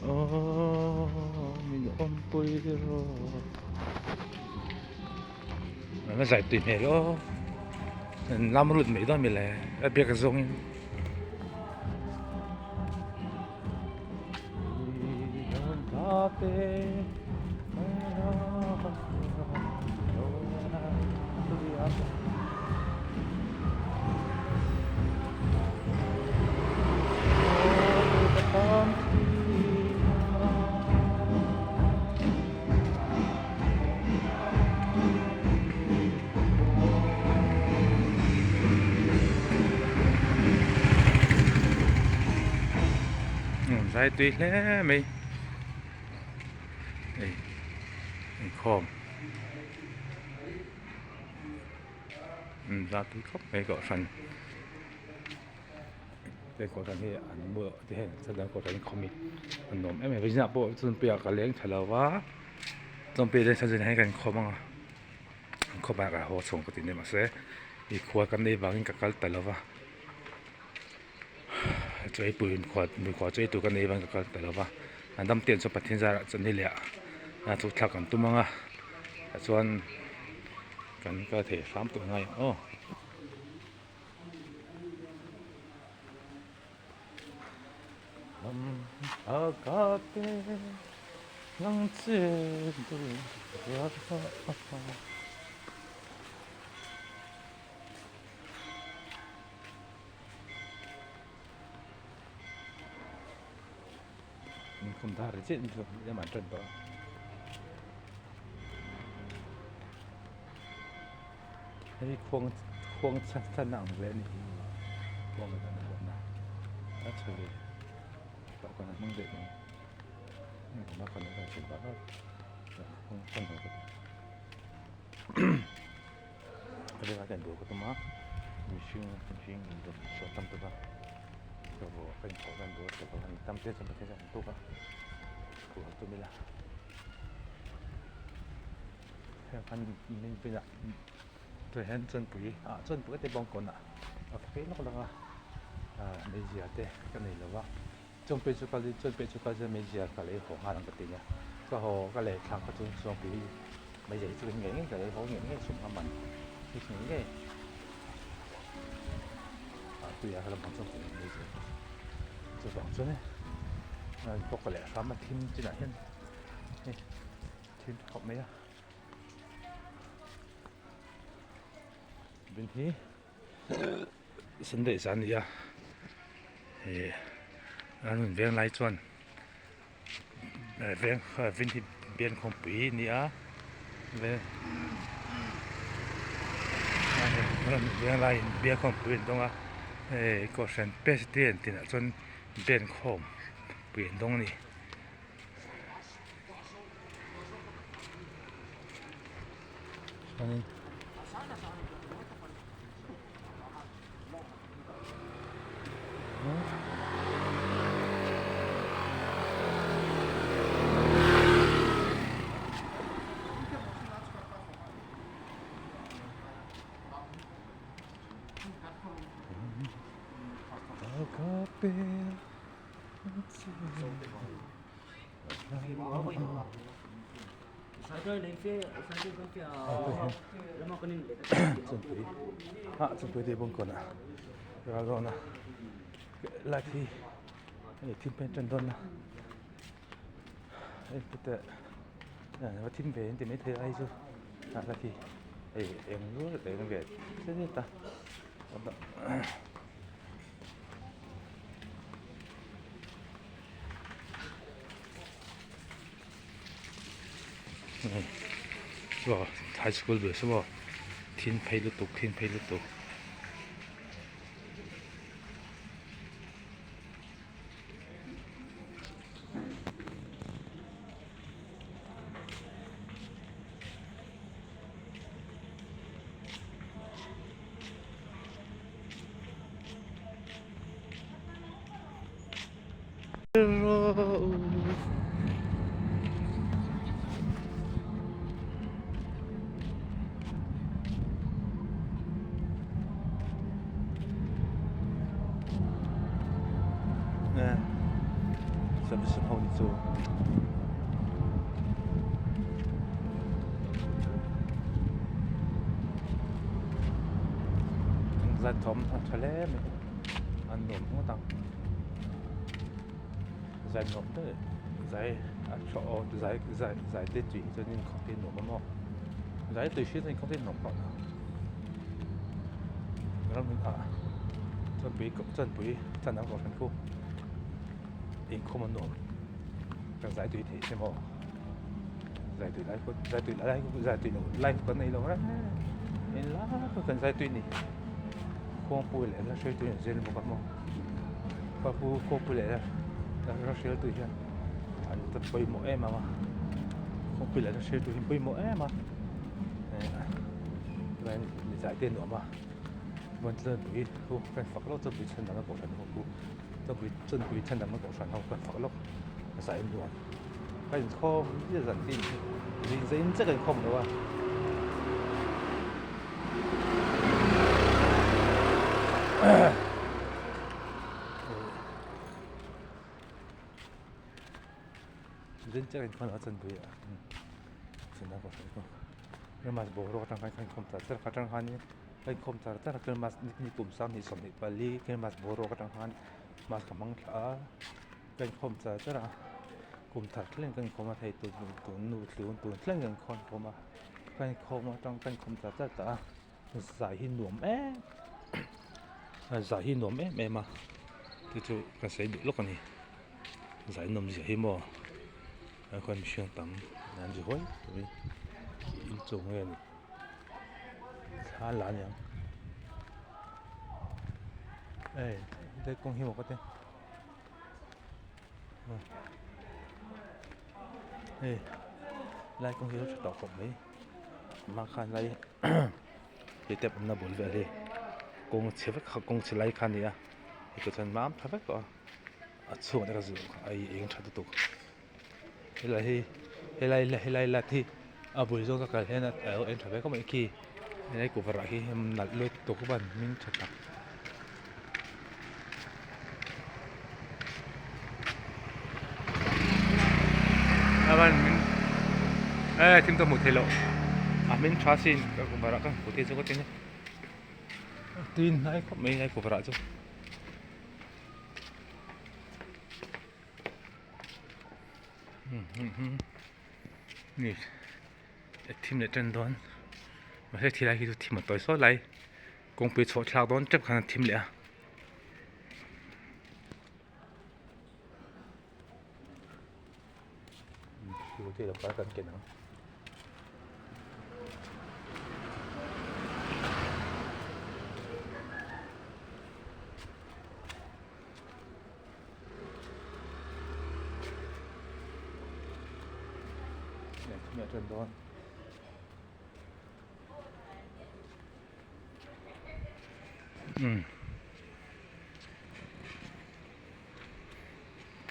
Aw min awmpui rawh An zai tui hmel aw an lam lut mai dawn mile a biak zawngin. Zai tui hle mai hei inkhawm zai tui khawp mai kohhran. He kawrah hi an mu te hian chuan kawrah hi khawm hi a nuam em em a zinah pawh chawngpuiah ka leng thla lo va chawngpuiah leng thla zin hian kan khawm ang a an khawm ah ka haw chhawng ka ti nia mahse i khua kan nei vangin ka kal ta lo va chawipuiin mikhual mikhual chawi tur ka nei vangin ka kal ta lo va an dam te chuan Pathian zarah chuan ni leh ah chu thlak an tum ang a tichuan kan kal thei hram tawh ngai ang aw. Hei khuang khuang chan chan a ang ve a ni khuang a dan a awm a a tha ve tah khan a hmang daih mai a khan a tha vak a khuang chan a vengah hian dawr ka tum a mihring mihring in dawr saw tam ta ka inkhawh hian dawr ka tum a tam te chuan pathian chuan an tuk a dawr tum ila. Heng han min pinah tah hian chawnpui ah chawnpui te bawng kawnah a phei lawk lawk a ah meizial te ka nei lo va chawnpui chu kal in chawnpui chu kal chuan meizial ka lei haw nghal ang ka ti nia ka haw ka lei thlak kha chu chawnpui meizial hi chu ngei ngei ka lei haw ngei ngei sum a man hi ngei ngei ah tui ah ka la bang chawnpui meizial chuvang chuan e bawk leh hram a thim chinah hian hei. Thil khawp mai a bin hi sunday zan a ni a ih an rawn veng lai chuan veng vin hi bian khawmpui a ni a an veng laiin bian khawmpui an dawng a hei kohhran president tinah chuan bian khawmpui an dawng a ni. Chawnpui te bawng kawnah ral dawn a light hi hei thim pen tan dawn a hei chutah va thim ve an ti maithei a hei chu ah light hi hei eng rual eng ve zet zet a. High school ve se maw thil phei lutuk thil phei lutuk. service ho ni chu. Zai thawm a tha hle mai an nuam ngawt ang zai nuam deuh zai a tha aw zai zai zai te tui hi chuanin khawp hi a nuam a maw zai tui hriat chuan khawp hi a nuam phah ram ah chuanpui chuanpui chan ang kohhran khu inkhawm a nuam kan zai tui thei se maw zai tui lai pawh zai tui lai zai tui loh lai kan nei lo reng engla pawh kan zai tui a ni kawngpui leh hla hruaitu hian zir bawk a maw kawngpu kawngpui leh hla hruaitu hian an pawimawh em ang a kawngpui leh hla hruaitu hi pawimawh em a zai te a nuam a chuan pui kan fak lawk chuan pui chhan dang a kohhran ho khu. Chawpui chawnpui chhandamna kohhran ho ka fak lawk zah in nuam ka inkhawm zia zan tin zing zing chiah ka inkhawm lo a. Zing chiah ka inkhawm lo a chawnpui ah chhandamna kohhran ho Christmas boruak atang khan ka inkhawm char char atang khanin Ka inkhawm char char a Christmas ni kum 2024 Christmas boruak atang khan Mas ka hmang thla a, ka inkhawm char char a, kum thar thleng ka inkhawm a thei tun tun nu thlun tun thleng ka inkhawm a, ka inkhawm atang ka inkhawm char char ta a, zai hi nuam em zai hi nuam em em a, chu chu ka sawi duh lawk a ni, zai nawm zia hi maw a khawi mihring tam an ri huai huai inchung nge ni. Thla la aniang ei helai kawng hi maw ka ti hei helai kawng hi a tha tawh khawp mai hma khan lai step awmna bul vel hi kawng chhe vek kha kawng chhe lai kha a ni a hetah chuan mam tha vek tawh a a chhuat te ka zuk a eng tha lutuk. Helai hi helai helai light hi a bul zawng ka kal hian a lo eng tha ve khawp mai khi helai kuhva rah hi nalh lutuk a ban hming tha tak. A ban hming e thim ka hmuh theih loh a hming tha sin ka kuhva rah ka hmuh theih chu ka ti nia tui hnai khawp mai helai kuhva rah chu. Ni thim leh tan dawn mahse thilai hi chu thim a tawi sawi lai kawngpui chhuah thlak dawn tep khan a thim leh a.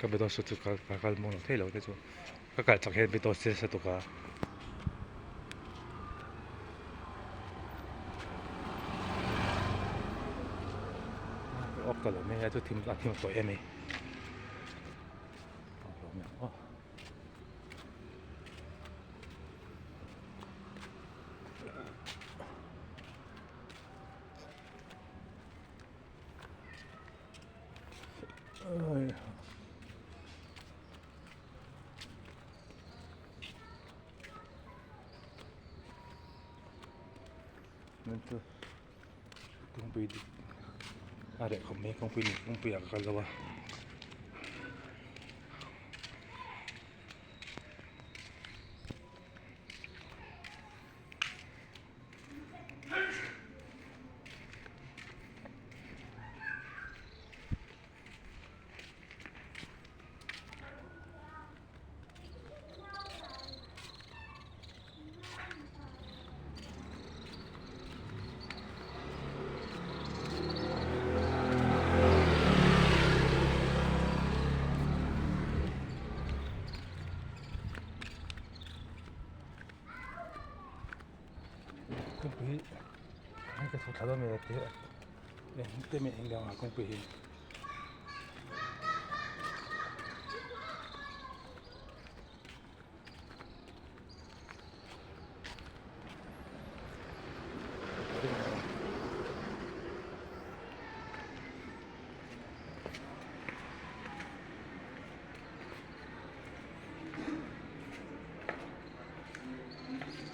Ka be dawn chu ka kal mawn lo thei lo te chu ka kal chak hian be dawn se tuk a. Off ta lo mai a chu thim a thim tawh em ai Kawngpui dik a reh khawp mai kawngpui ni kawngpui ah ka kal lo a. Kawngpui hi ka chho thla dawn mai te eng te mai eng dang ah kawngpui hi.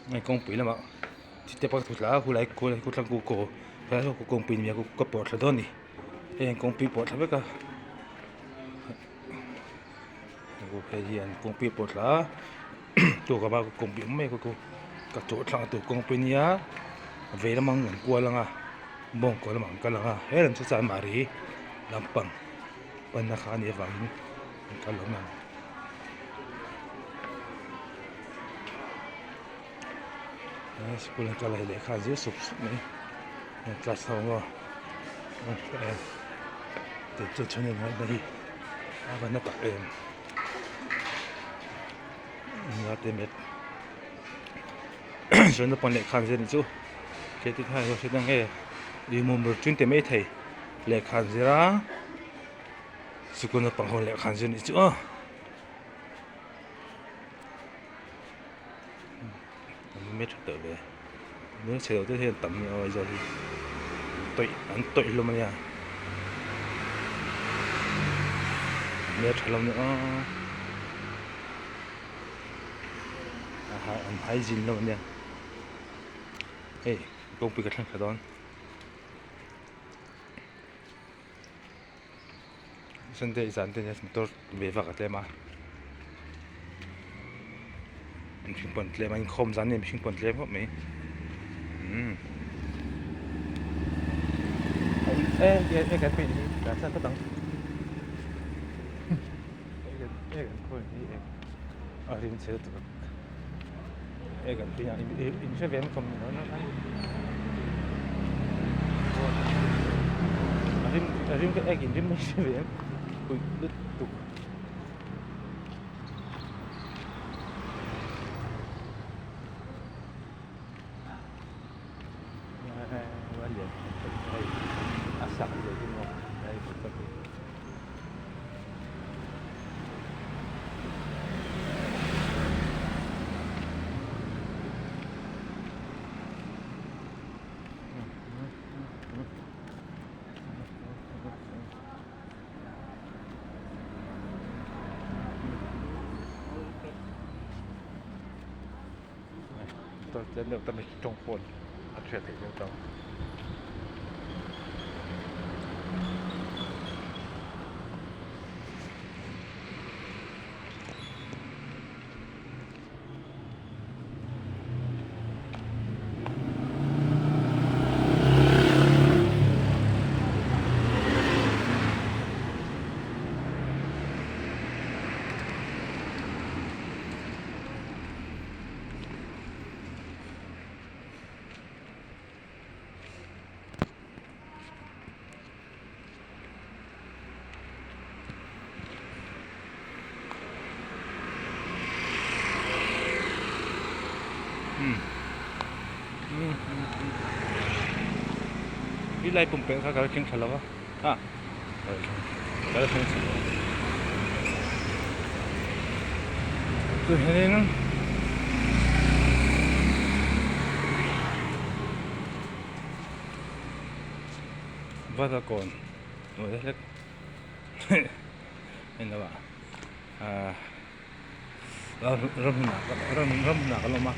Hei kawngpui lamah step a thut thla a khulai khu thlang khu kaw helai saw kawngpui nia ka pawh thla dawn a ni hei an kawngpui pawh thla vek a hei hi an kawngpui pawh thla a kawngpui awm mai a ka chawh thlang tur kawngpui nia vei lamah an kual ang a bawngkawn lamah an kal ang a helam chu chanmari lampang panna kha a nih avangin an kal awm ang. School an kal a hei lehkha an zir sup sup mai heng class ho maw tih chu chhun in hi a va na tak em nula te met chuan naupang lehkha an zir anih chu te maithei lehkha an zir a. Sikul naupang ho lehkha an zir anih chu aw an met tha tawh ve nula chhe lo deuh hian tam nia aw Aizawl hi an tawih an tawih hlawm ania hmel tha hlawm ania aw an hygiene hlawm ania hei kawngpui ka thleng thla dawn. Sunday zan te nia motor ve vak a tlem a mihring pawh an tlem a inkhawm zan nia mihring pawh an tlem khawp mai umm Tawng pawh a hriat theih deuh tawh. Hi lai pumpelh kha ka la thleng tha lo va a ka la thleng chho lo chuan Vata kawn hnuai hlek en lo ah ahh ram hnah ram hnah kan awm a.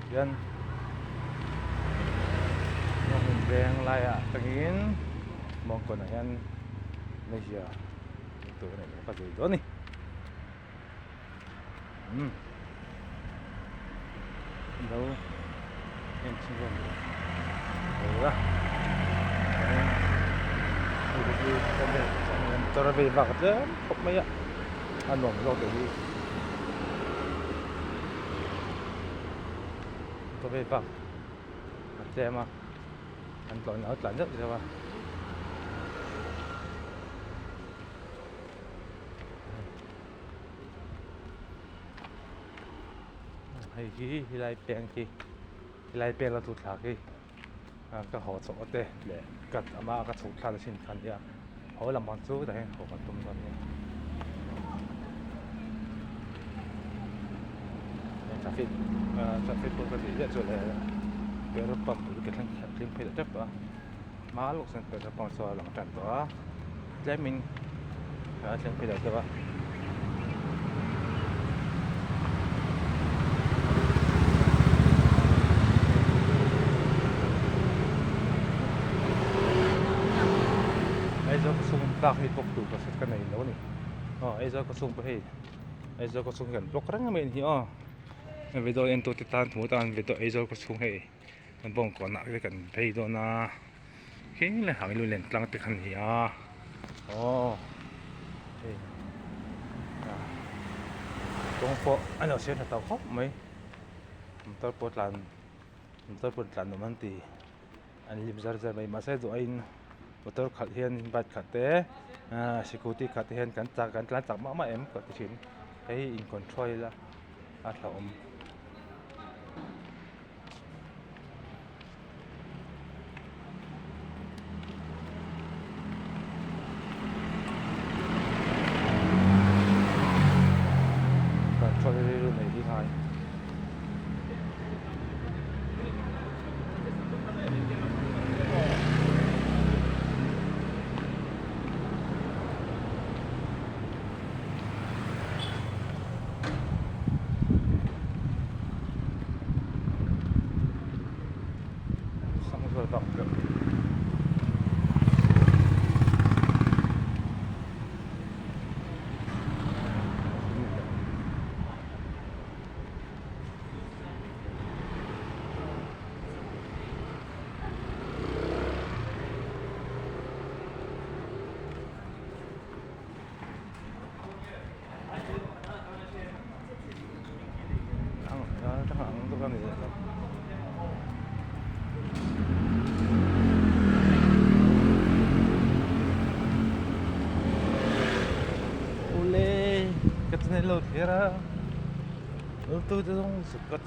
Hian hmun veng laiah atangin mawngkawnah hian hmeichhia tur a nei ka zui dawn a ni umm lo en chhunzawm leh a motor a vei vak tlem khawp mai a a nuam zawk teh hi motor vei vak a tlem a an tlawn a tlan zeuh zeuh a. Hei hi helai peng khi helai peng la tu thla khi. Ka haw chawh te leh ka ama ka chhuk thlak chin kha nia haw lam ang chu tah hian haw kan tum dawn nia. Traffic traffic pawh ka tih ziah chu leh petrol pump bul ka thleng thleng phei ta tep a hma lawk chuan petrol pump chu a lang tan tawh a tlemin a thleng phei ta tep a. Aizawl khawchhung bak hi bawk tur ka hre ka nei lo a ni aw Aizawl khawchhung pawh hei Aizawl khawchhung hi kan block reng mai a ni hi aw video en tute tan hmuh tan video Aizawl khawchhung hei kan bawngkawnah te kan phei dawn a khi leh hang lu len tlang te kha a ni a aw hei kawng pawh a lo siam tha tawh khawp mai motor pawh tlan motor pawh tlan nuam an ti an lim zar zar mai mahse duh aiin motor khalh hian bike khalh te ahh scooty khalh te hian kan chak kan tlan chak mah mah em ka ti thin hei hi in control ila a hlauhawm. Control rilru nei hi ngai. Ule ka channel lo thlir a tu te zawng zuk ka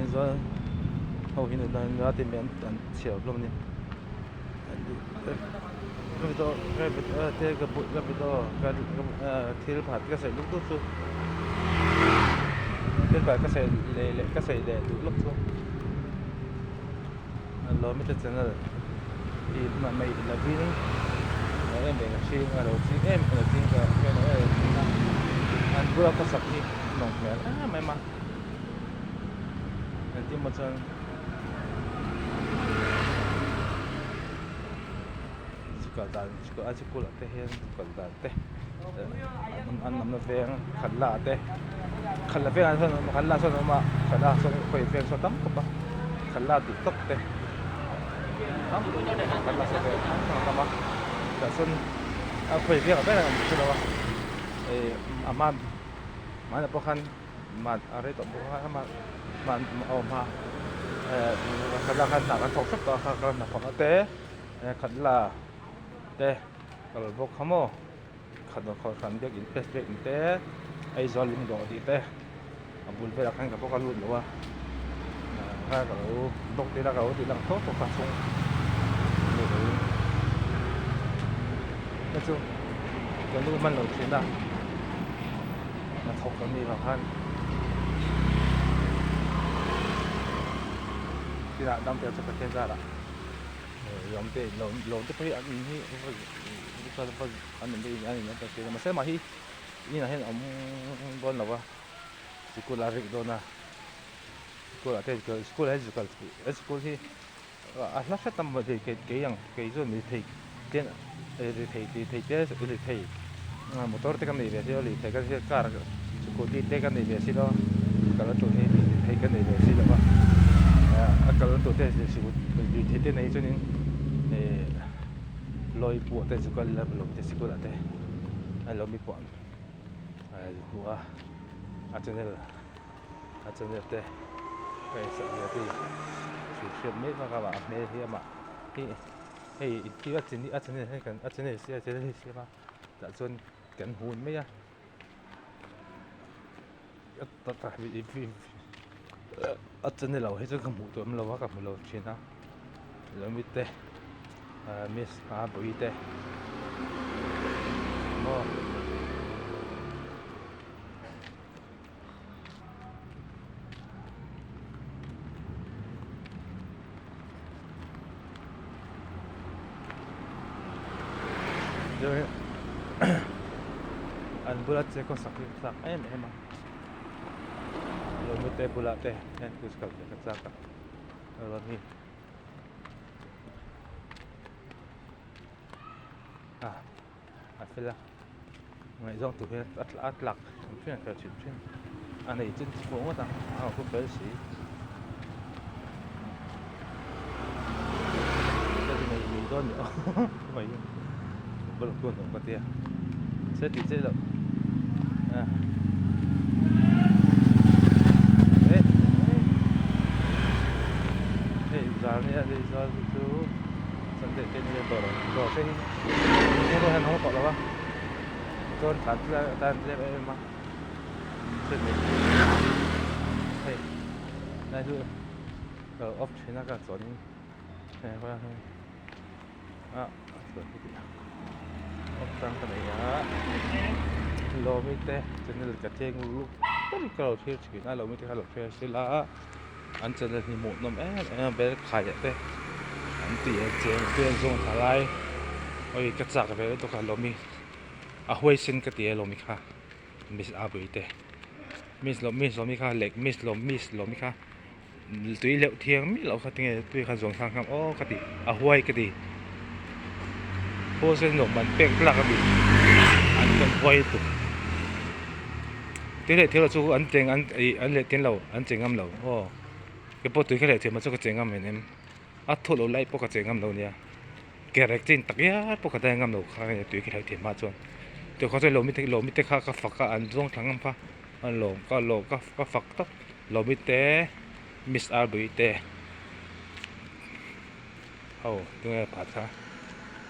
Aizawl ho hi nula te mai an chhiar hlawm a ni thil pakhat ka sawi luk luk chu thil pakhat ka sawi leh leh ka sawi leh duh luk chu Lawmi te channel hi mai lovin em em a hring a lo ching em em a ching ka em em a an bula khawsak hi nawm hmel em em a engtin maw chuan. Chukah dan chukah a chikul ah te hian kal dan te an awmna veng khatla ah te khatla vengah sawn an awm a khatla sawn an awm a khatla sawn khawi veng sawn tam khawp a khatla tih tawp te khatla sawn veng hrang hrang a tam a tah sawn a khawi vengah ber an awm hrelo a ih a hma hmanah pawh khan. Man a rei tawh bawk a man a awm a khatla khan hna kan thawk hrep tawh a kha kha hnathawk a te khatla te kal bawk kha maw khat khawhran biak in te biak in te Aizawl lungdawh tih te a bul velah khan ka bawk a lut lo a kha ka lo bawk tih la ka lo tih lang tawp bawk a chhung chu ka nu hman lo thin a. Hnathawk an nih vang khan tinah dam te chu Pathian zarah lawm te lawm te pawh hi an in hi an in te an in ta si mahse mah hi inah hian a awm dawn lo va sikul a rik dawn a sikul ah te sikul ah hian sikul hi a hla hret a maw kei ang kei chuan mi thei te ri thei ti thei te ri thei motor te ka nei ve si lo ri thei ka car scooty te ka nei ve si lo kal a tul hi ri thei ka nei ve si lo va a kal na tur te ri thei te nei chuanin ih. Lawi pawh te chu kal ila lawm te sikul ah te a lawmi pawh a hmu a a channel a channel te ka insak ve a tih hrilh hriat mai bak a a hmel hi amah hi hei a channel hi a channel hi siam a tah chuan kan hun mai a. A channel ho hi chu ka hmuh tur awm lo a ka hmu lo thin a lawmi te miss a bawi te maw. An bula che kawng sak hi ka chak em em a lawmute bulah te hian cruise kal ve ka chak a rawn hi a a fel a ngaihzawng tur hian a a tlak hrim hrim a fel hrim hrim a nei chin chu pawh ngawt ang a awm fel si ka ti nei mai dawn ni aw mai bul kun awm ka tia se ti che lo a eh hei zar nia hei zar chu Sunday te ni dawr dawr te hi kawng hian a hawng tawh lo a chuan tlan tlem tlem em em a chumi hei lai chu ka lo off thin a ka chuanin hei hei a chuan hi tih off chang ka nei a lawmi te channel ka cheng lutuk ka lo thlir thin a lawmi te kha lo thlir sela. An channel hi hmuhnawm em em a bel khai ah te an ti a cheng te an zawng thla lai oi ka chak ve lutuk a lawmi a huaisen ka ti a lawmi kha miss a pui te miss lawm miss lawmi kha leh miss lawm miss lawmi kha tui leuh thiang miah loh kha tinge tui kha zawng thlang ngam aw ka ti a huai ka ti huaisen lawm an pek tlak a mi an huai lutuk. Tui leh thil chu an cheng an ih an leh tin lo an che ngam lo aw keipawh tui ka leh thiam ah chuan ka che ngam em em a thawh loh lai pawh ka che ngam lo nia ke rek chin tak hial pawh ka dai ngam lo kha nge tui ka leh thiam hma chuan tui kha chuan lawmi te lawmi te kha ka fak a an zawng thla ngam kha a lawm ka lawm ka ka fak tawp lawmi te miss arbui te ho tunge phat kha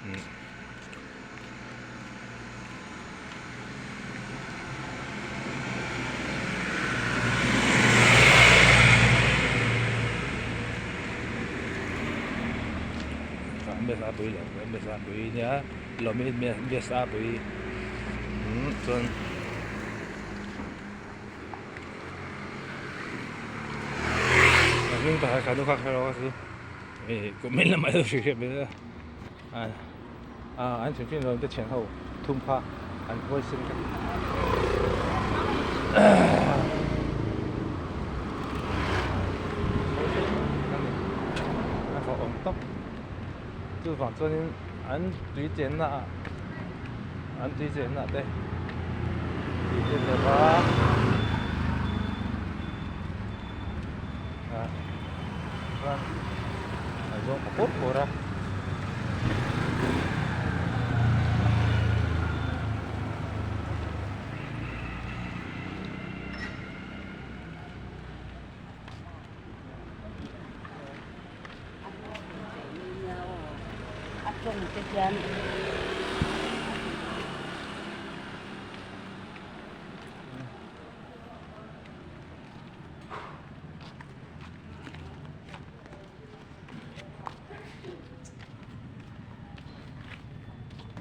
umm. Mesa pui lo mesa pui nia lawm hi mesa pui umm chuan. Hming pakhat kha nu kha kher a chu ih comment lamah erawh hrilh hriat mai a ah an hrilh hriat lo te thian ho thum kha an huaisen ka ti a hlauh awm tawp chuvang chuanin an tui chenna ah an tui chenna te tih te leh a ah chuan a zawng ta pawr pawr a.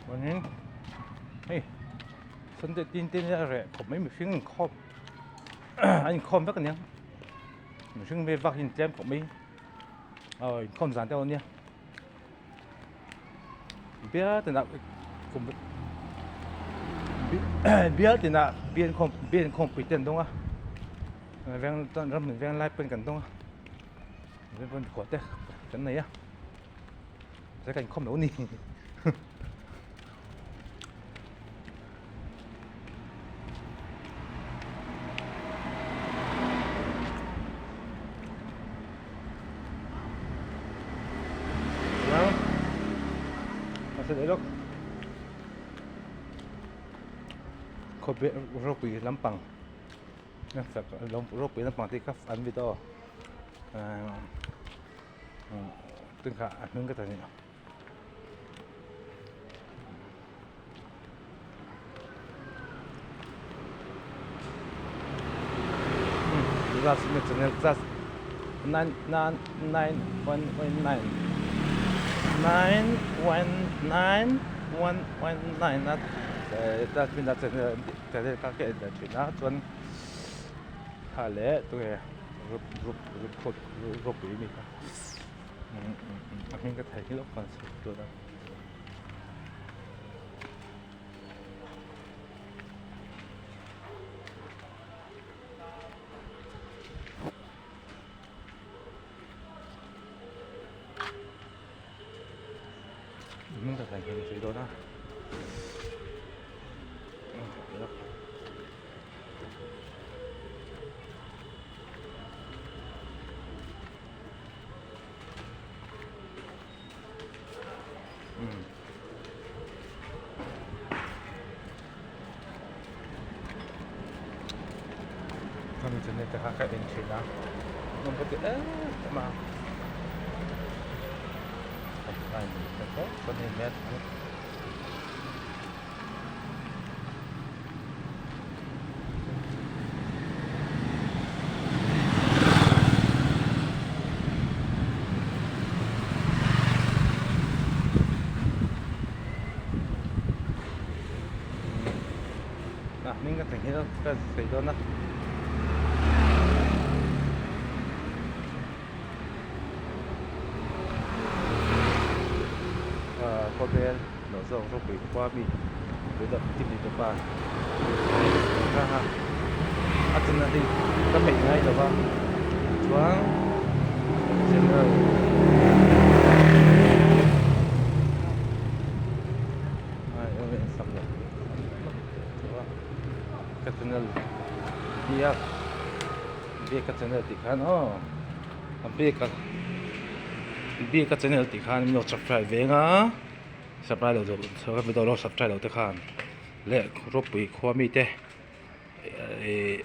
Chuanin hei Sunday tin te nia reh khawp mai mihring inkhawm an inkhawm vek aniang mihring ve vak hi an tlem khawp mai aw inkhawm zan te pawh ania bial tinah kum bial tinah bial inkhawm bial inkhawmpui te an dawng a veng ram veng lai pawhin kan dawng a veng pawn khuah te kan nei a mahse ka inkhawm lo a ni. sawi leh lawk khawvel ropui lampang ropui lampang te kha an video tun kha a hnung ka ta ni. Nine nine nine one one nine nine one nine one one nine a dustbin a channel channel kha ka en leh thin a chuan kha leh tunge rup rup rup ropui mi kha a hming ka thei hlauh khan chhuk tun a. Hming ka thei hlauh sawi dawn a. Khami channel te kha ka en thin a nawm ka ti em em a A hming ka theihnghilh a ka sawi dawn a. Khawvel loh zawk ropui khua mi buildup team ni tawp a a chana hi ka hmeih ngai lo va chuan channel ka channel biak biak ka channel tih khan aw a biak a biak a channel tih khan min lo subscribe veng a subscribe lo video lo subscribe lo te khan leh ropui khua mi te ihh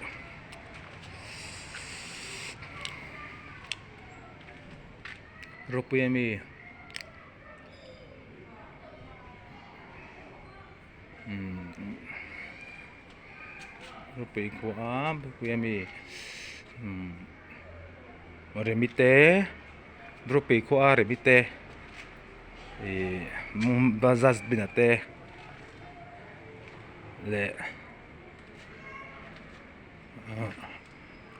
ropui ami umm ropui khua a ropui ami umm remi te ropui khua a remi te ihh bajaj bina te leh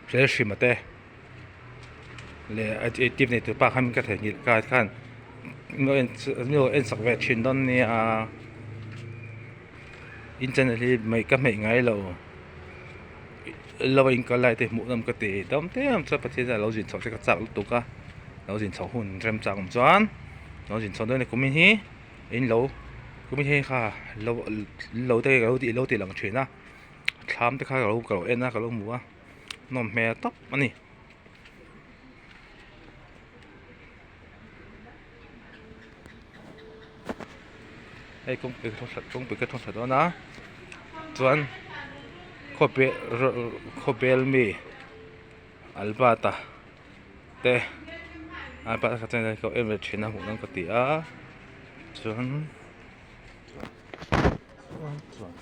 hrelhrima te leh a team nei tu pa khan ka theihnghilh kha khan min lo en sak ve thin dawn nia in channel hi hmei ka hmeih ngai lo lo a inkal lai te hmuh nawm ka ti dam te ang chuan Pathian hian a lo zin chhoh te ka chak lutuk a lo zin chhoh hun remchang awm chuan lo zin chhoh dawn a ni kumin hi in lo kumin hi kha lo lo te ka lo tih lo tih lang thin a thlam te kha ka lo ka lo en a ka lo hmu a nawm hmel tawp a ni. Hei kawngpui ka kawngpui ka thawm tha dawn a chuan khawpe khawbel mi Albert-a te Albert-a kha chuan ka en ve thin a hmuh nawm ka ti a chuan chuan chuan.